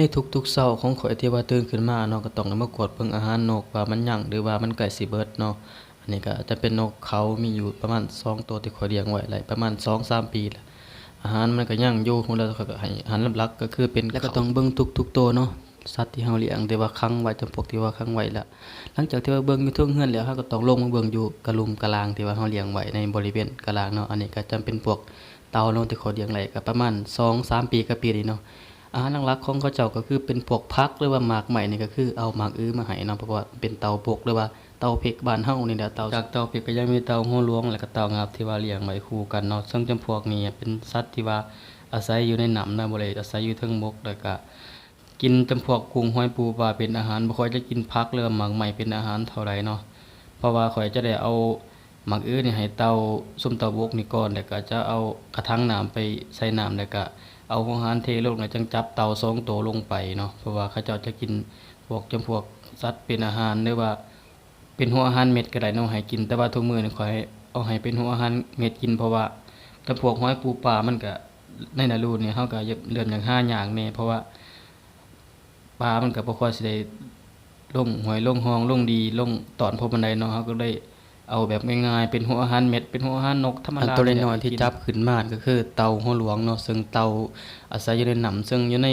ໃນທຸກໆເຊົ້າຂອງຂ້ອຍທີ່ວ່າຕື່ນຂຶ້ນມາເນາະ ກໍຕ້ອງໄດ້ມາກວດເບິ່ງອາຫານນົກວ່າມັນຍັງ ຫຼືວ່າມັນໃກ້ຊິເບິດເນາະ. ອັນນີ້ກໍຈະເປັນນົກເຂົາ ມີຢູ່ປະມານສອງໂຕທີ່ຂ້ອຍລ້ຽງໄວ້ໄດ້ປະມານສອງສາມປີແລ້ວ. ອາຫານມັນກໍຍັງຢູ່ ແລ້ວຂ້ອຍກໍໃຫ້ອາຫານຫຼັກໆກໍຄືເປັນ ແລ້ວກໍຕ້ອງເບິ່ງທຸກໆໂຕເນາະ ສັດທີ່ເຮົາລ້ຽງ ທີ່ວ່າຂັງໄວ້ ຈຳພວກທີ່ວ່າຂັງໄວ້ລະ ຫຼັງຈາກທີ່ວ່າເບິ່ງຢູ່ເທິງເຮືອນແລ້ວ ເຮົາກໍຕ້ອງລົງມາເບິ່ງຢູ່ກະລຸ່ມກະລາງທີ່ວ່າເຮົາລ້ຽງໄວ້ໃນບໍລິເວນກະລາງເນາະ. ອັນນີ້ກໍຈຳເປັນພວກເຕົ່າເນາະ ທີ່ຂ້ອຍລ້ຽງໄດ້ກໍປະມານສອງສາມປີກັບປີນີ້ເນາະ. ອາຫານຫຼັກໆຂອງເຂົາເຈົ້າກໍຄືເປັນພວກຜັກ ຫຼືວ່າໝາກໄມ້ນີ້ ກໍຄືເອົາໝາກອຶມາໃຫ້ເນາະ ເພາະວ່າເປັນເຕົ່າບົກ ຫຼືວ່າເຕົ່າເພັກບ້ານເຮົານີ້ແຫຼະ. ເຕົ່າ ຈາກເຕົ່າເພັກກໍຍັງມີເຕົ່າຫົວຫຼວງ ແລ້ວກໍເຕົ່າງັບທີ່ວ່າລ້ຽງໄວ້ຄູ່ກັນເນາະ. ເຊິ່ງຈຳພວກນີ້ເປັນສັດທີ່ວ່າອາໄສຢູ່ໃນນ້ຳນະ ບໍ່ໄດ້ອາໄສຢູ່ເທິງບົກ ແລ້ວກໍ ກິນຈຳພວກກຸ້ງຫອຍປູປາເປັນອາຫານ ບໍ່ຄ່ອຍຈະກິນຜັກ ຫຼືວ່າໝາກໄມ້ເປັນອາຫານເທົ່າໃດເນາະ. ເພາະວ່າຂ້ອຍຈະໄດ້ເອົາໝາກອຶນີ້ໃຫ້ເຕົ່າ ຊຸມເຕົ່າບົກນີ້ກ່ອນ ແລ້ວກໍຈະເອົາກະຖັງນ້ຳໄປໃສ່ນ້ຳ ແລ້ວກໍເອົາຫົວອາຫານເທລົງ ແລ້ວຈັ່ງຈັບເຕົ່າສອງໂຕລົງໄປເນາະ. ເພາະວ່າເຂົາເຈົ້າຈະກິນພວກ ຈຳພວກສັດເປັນອາຫານ ຫຼືວ່າ ເປັນຫົວອາຫານເມັດກໍໄດ້ເນາະ ໃຫ້ກິນ. ແຕ່ວ່າທຸກມື້ນີ້ຂ້ອຍເອົາໃຫ້ເປັນຫົວອາຫານເມັດກິນ ເພາະວ່າຈຳພວກຫອຍປູປາມັນກໍ ໃນລະດູນີ້ເຮົາກໍເລີ່ມຢາກຫາຍາກແດ່ ເພາະວ່າປາມັນກໍບໍ່ຄ່ອຍຊິໄດ້ລົງຫ້ວຍລົງຮ່ອງ ລົງດີ ລົງຕອນພໍປານໃດເນາະ. ເຮົາກໍເລີຍເອົາແບບງ່າຍໆ ເປັນຫົວອາຫານເມັດ ເປັນຫົວອາຫານນົກທຳມະດາ ອັນໂຕນ້ອຍໆທີ່ຈັບຂຶ້ນມາກໍຄືເຕົ່າຫົວຫຼວງເນາະ ເຊິ່ງເຕົ່າອາໄສຢູ່ໃນນ້ຳ ເຊິ່ງຢູ່ໃນ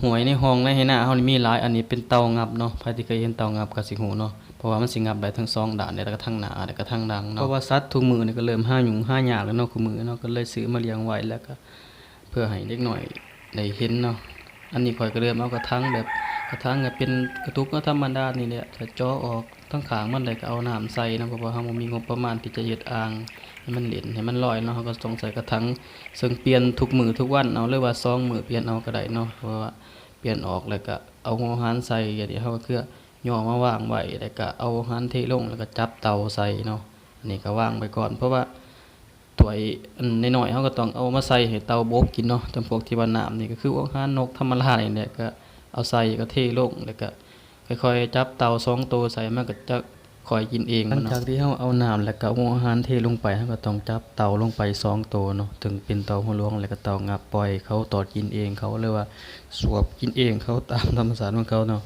ຫ້ວຍໃນຮ່ອງໃນໄຮ່ນາເຮົານີ້ມີຫຼາຍ. ອັນນີ້ເປັນເຕົ່າງັບເນາະ ໃຜທີ່ເຄີຍເຫັນເຕົ່າງັບກໍຊິຮູ້ເນາະ ເພາະວ່າມັນຊິງັບໄດ້ທັງສອງດ້ານເລີຍ ແລ້ວກໍທັງໜ້າ ແລ້ວກໍທັງຫຼັງເນາະ. ເພາະວ່າສັດທຸກມື້ນີ້ກໍເລີ່ມຫາຫຍຸ້ງຫາຍາກແລ້ວເນາະ ຄູ່ມື້ເນາະ ກໍເລີຍຊື້ມາລ້ຽງໄວ້ ແລ້ວກໍເພື່ອໃຫ້ເດັກນ້ອຍໄດ້ເຫັນເນາະ. ອັນນີ້ຂ້ອຍກໍເລີ່ມເອົາກະຖັງແບບ ກະຖັງກໍເປັນກະຕຸກເນາະ ທຳມະດານີ້ແຫຼະ ກໍເຈາະອອກ ທາງຂ້າງມັນ ແລ້ວກໍເອົານ້ຳໃສ່ເນາະ ເພາະວ່າເຮົາບໍ່ມີງົບປະມານທີ່ຈະເຮັດອ່າງໃຫ້ມັນຫຼິ້ນ ໃຫ້ມັນລອຍເນາະ. ເຮົາກໍຕ້ອງໃສ່ກະຖັງ ເຊິ່ງປ່ຽນທຸກມື້ທຸກວັນເອົາ ຫຼືວ່າສອງມື້ປ່ຽນເອົາກໍໄດ້ເນາະ ເພາະວ່າປ່ຽນອອກ ແລ້ວກໍເອົາຫົວອາຫານໃສ່. ອັນນີ້ເຮົາກໍຄືຍໍມາວາງໄວ້ ແລ້ວກໍເອົາອາຫານເທລົງ ແລ້ວກໍຈັບເຕົ່າໃສ່ເນາະ. ອັນນີ້ກໍວາງໄວ້ກ່ອນ ເພາະວ່າ ຖ້ວຍອັນນ້ອຍໆ ເຮົາກໍຕ້ອງເອົາມາໃສ່ໃຫ້ເຕົ່າບົກກິນເນາະ. ຈຳພວກທີ່ວ່ານ້ຳນີ້ກໍຄືອາຫານນົກທຳມະດານີ້ແຫຼະ ກໍເອົາໃສ່ ກໍເທລົງ ແລ້ວກໍຄ່ອຍໆຈັບເຕົ່າສອງໂຕໃສ່ ມັນກໍຈະຄ່ອຍກິນເອງ. ຫຼັງຈາກທີ່ເຮົາເອົານ້ຳ ແລ້ວກໍຫົວອາຫານເທລົງໄປ ເຮົາກໍຕ້ອງຈັບເຕົ່າລົງໄປສອງໂຕເນາະ ເຖິງເປັນເຕົ່າຫົວຫຼວງ ແລ້ວກໍເຕົ່າງັບ ປ່ອຍເຂົາຕອດກິນເອງເຂົາ ຫຼືວ່າສວບກິນເອງເຂົາຕາມທຳມະຊາດຂອງເຂົາເນາະ.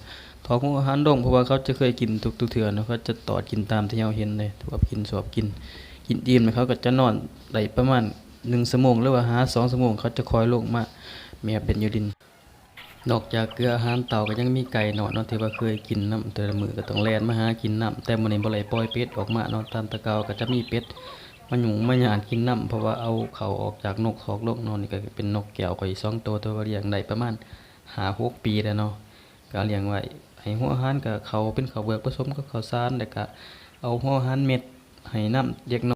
ຖອກຫົວອາຫານລົງ ເພາະວ່າເຂົາຈະເຄີຍກິນທຸກໆເທື່ອເນາະ ເຂົາຈະຕອດກິນຕາມທີ່ເຮົາເຫັນເລີຍ ສວບກິນ ສວບກິນ ກິນອີ່ມແລ້ວເຂົາກໍຈະນອນໄດ້ປະມານໜຶ່ງຊົ່ວໂມງ ຫຼືວ່າຫາສອງຊົ່ວໂມງ ເຂົາຈະຄ່ອຍລົງມາແມບເຫຼັ້ນຢູ່ດິນ. ນອກຈາກເກືອອາຫານເຕົ່າ ກໍຍັງມີໄກ່ນ້ອຍເນາະ ທີ່ວ່າເຄີຍກິນນຳ ແຕ່ລະມື້ກໍຕ້ອງແລ່ນມາຫາກິນນຳ ແຕ່ມື້ນີ້ບໍ່ໄດ້ປ່ອຍເປັດອອກມາເນາະ. ຕາມແຕ່ເກົ່າກໍຈະມີເປັດມາຫຍຸ້ງມາຫຍາດກິນນຳ ເພາະວ່າເອົາເຂົ້າອອກຈາກນົກຄອກລົງເນາະ. ນີ້ກໍເປັນນົກແກ້ວຂ້ອຍອີກສອງໂຕ ແຕ່ວ່າລ້ຽງໄດ້ປະມານ ຫ້າຫົກປີແລ້ວເນາະ ກໍລ້ຽງໄວ້ ໃຫ້ຫົວອາຫານກໍເຂົ້າ ເປັນເຂົ້າເປືອກປະສົມກັບເຂົ້າສານ ແລ້ວກໍເອົາຫົວອາຫານເມັດໃຫ້ນຳເລັກນ້ອຍ.